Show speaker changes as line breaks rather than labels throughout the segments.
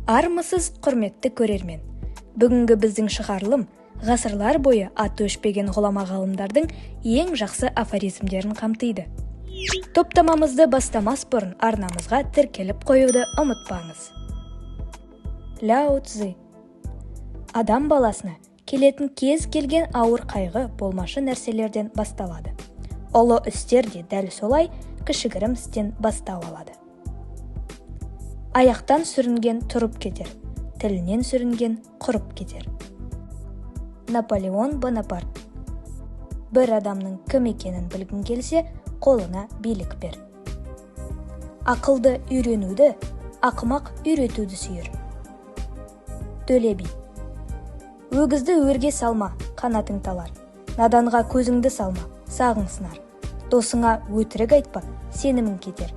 Армысыз, құрметті көрермен! Бүгінгі біздің шығарылым ғасырлар бойы аты өшпеген ғұлама ғалымдардың ең жақсы афоризмдерін қамтиды. Топтамамызды бастамас бұрын арнамызға тіркеліп қоюды ұмытпаңыз. Ляо Цзы. Адам баласына келетін кез келген ауыр қайғы болмашы нәрселерден басталады. Ұлы істер де дәл солай кішігірім істен бастау алады. Аяқтан сүрінген тұрып кетер, тілінен сүрінген құрып кетер. Наполеон Бонапарт. Бір адамның кім екенін білгің келсе, қолына билік бер. Ақылды үйренуді, ақымақ үйретуді сүйер. Төле би. Өгізді өрге салма, қанатың талар. Наданға көзіңді салма, сағың сынар. Досыңа өтірік айтпа, сенімің кетер.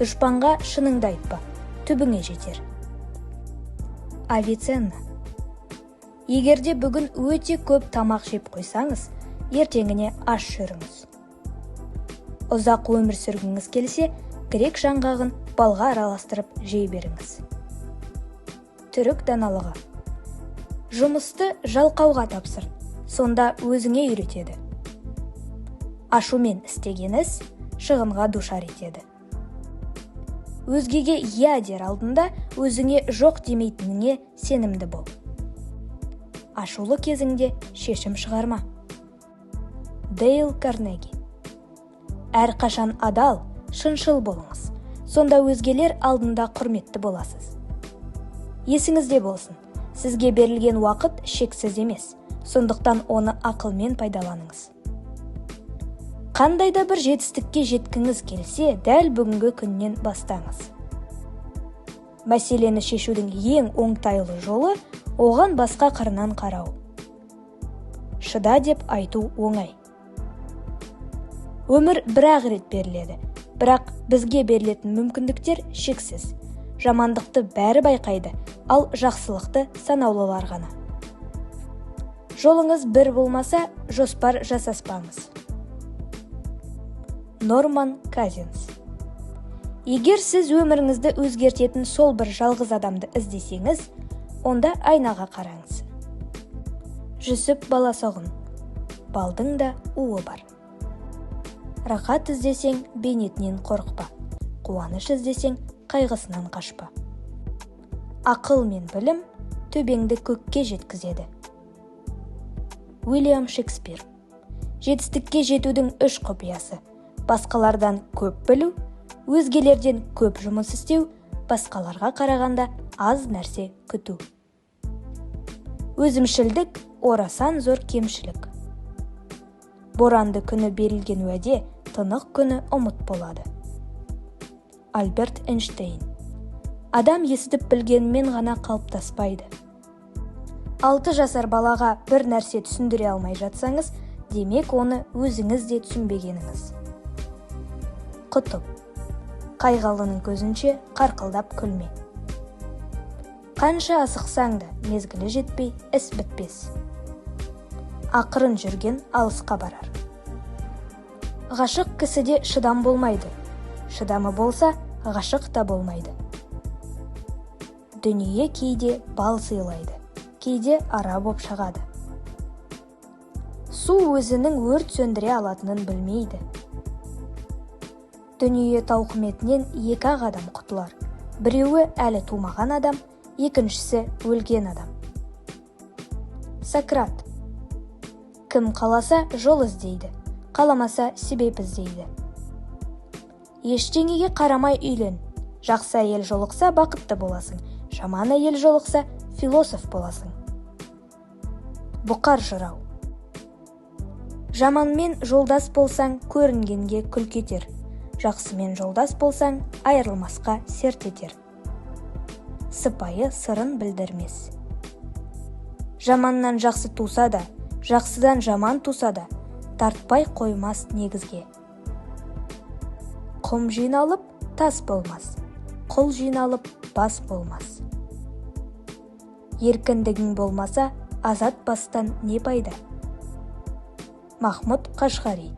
Дұшпанға шыныңды айтпа, түбіңе жетер. Авиценна. Егерде бүгін өте көп тамақ жеп қойсаңыз, ертеңіне аш жүріңіз. Ұзақ өмір сүргіңіз келсе, грек жаңғағын балға араластырып жей беріңіз. Түрік даналығы. Жұмысты жалқауға тапсыр, сонда өзіңе үйретеді. Ашумен істеген іс шығынға душар етеді. Өзгеге «иә» дер алдында өзіңе жоқ демейтініңе сенімді бол. Ашулы кезіңде шешім шығарма. Дейл Карнеги. Әрқашан адал, шыншыл болыңыз. Сонда өзгелер алдында құрметті боласыз. Есіңізде болсын, сізге берілген уақыт шексіз емес, сондықтан оны ақылмен пайдаланыңыз. Қандай да бір жетістікке жеткіңіз келсе, дәл бүгінгі күннен бастаңыз. Мәселені шешудің ең оңтайлы жолы – оған басқа қырынан қарау. Шыда деп айту оңай. Өмір бір-ақ рет беріледі, бірақ бізге берілетін мүмкіндіктер шексіз. Жамандықты бәрі байқайды, ал жақсылықты санаулылар ғана. Жолыңыз бір болмаса, жоспар жасаспаңыз. Норман Казинс. Егер сіз өміріңізді өзгертетін сол бір жалғыз адамды іздесеңіз, онда айнаға қараңыз. Жүсіп Баласағұн. Балдың да уы бар. Рақат іздесең, бейнетінен қорықпа. Қуаныш іздесең, қайғысынан қашпа. Ақыл мен білім төбеңді көкке жеткізеді. Уильям Шекспир. Жетістікке жетудің үш құпиясы: басқалардан көп білу, өзгелерден көп жұмыс істеу, басқаларға қарағанда аз нәрсе күту. Өзімшілдік – орасан зор кемшілік. Боранды күні берілген уәде тынық күні ұмыт болады. Альберт Эйнштейн. Адам естіп білгенімен ғана қалыптаспайды. 6 жасар балаға бір нәрсе түсіндіре алмай жатсаңыз, демек, оны өзіңіз де түсінбегеніңіз. Құтып. Қайғылының көзінше қарқылдап күлме. Қанша асықсаң да, мезгілі жетпей іс бітпес. Ақырын жүрген алысқа барар. Ғашық кісіде шыдам болмайды, шыдамы болса, ғашық та болмайды. Дүние кейде бал сыйлайды, кейде ара боп шағады. Су өзінің өрт сөндіре алатынын білмейді. Дүние тауқыметінен екі-ақ адам құтылар: біреуі – әлі тумаған адам, екіншісі – өлген адам. Сократ. Кім қаласа, жол іздейді, қаламаса, себеп іздейді. Ештеңеге қарамай үйлен. Жақсы әйел жолықса, бақытты боласың, жаман әйел жолықса, философ боласың. Бұқар жырау. Жаманмен жолдас болсаң, көрінгенге күлкі етер, жақсымен жолдас болсаң, айырылмасқа серт етер. Сыпайы сырын білдірмес. Жаманнан жақсы туса да, жақсыдан жаман туса да, тартпай қоймас негізге. Құм жиналып, тас болмас, құл жиналып, бас болмас. Еркіндігің болмаса, азат бастан не пайда? Махмұд Қашғари.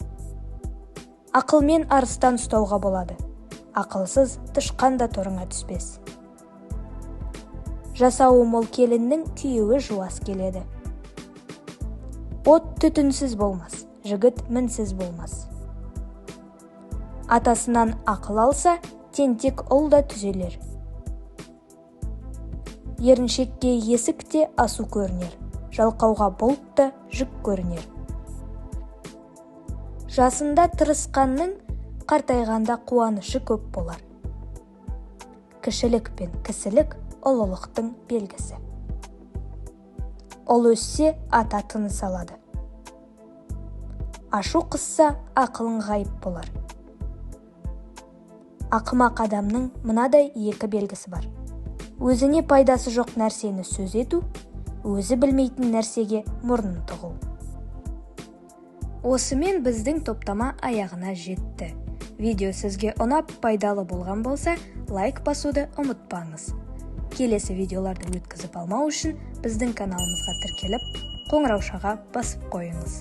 Ақылмен арыстан ұстауға болады, ақылсыз тышқан да торыңа түспес. Жасауы мол келіннің күйеуі жуас келеді. От түтінсіз болмас, жігіт мінсіз болмас. Атасынан ақыл алса, тентек ұл да түзелер. Еріншекке есік те асу көрінер, жалқауға бұлт та жүк көрінер. Жасында тырысқанның қартайғанда қуанышы көп болар. Кішілік пен кісілік ұлылықтың белгісі. Ұл өссе, ата тыныс алады. Ашу қысса, ақылың ғайып болар. Ақымақ адамның мынадай екі белгісі бар: өзіне пайдасы жоқ нәрсені сөз ету, өзі білмейтін нәрсеге мұрнын тығу. Осымен біздің топтама аяғына жетті. Видео сізге ұнап, пайдалы болған болса, лайк басуды ұмытпаңыз. Келесі видеоларды өткізіп алмау үшін біздің каналымызға тіркеліп, қоңыраушаға басып қойыңыз.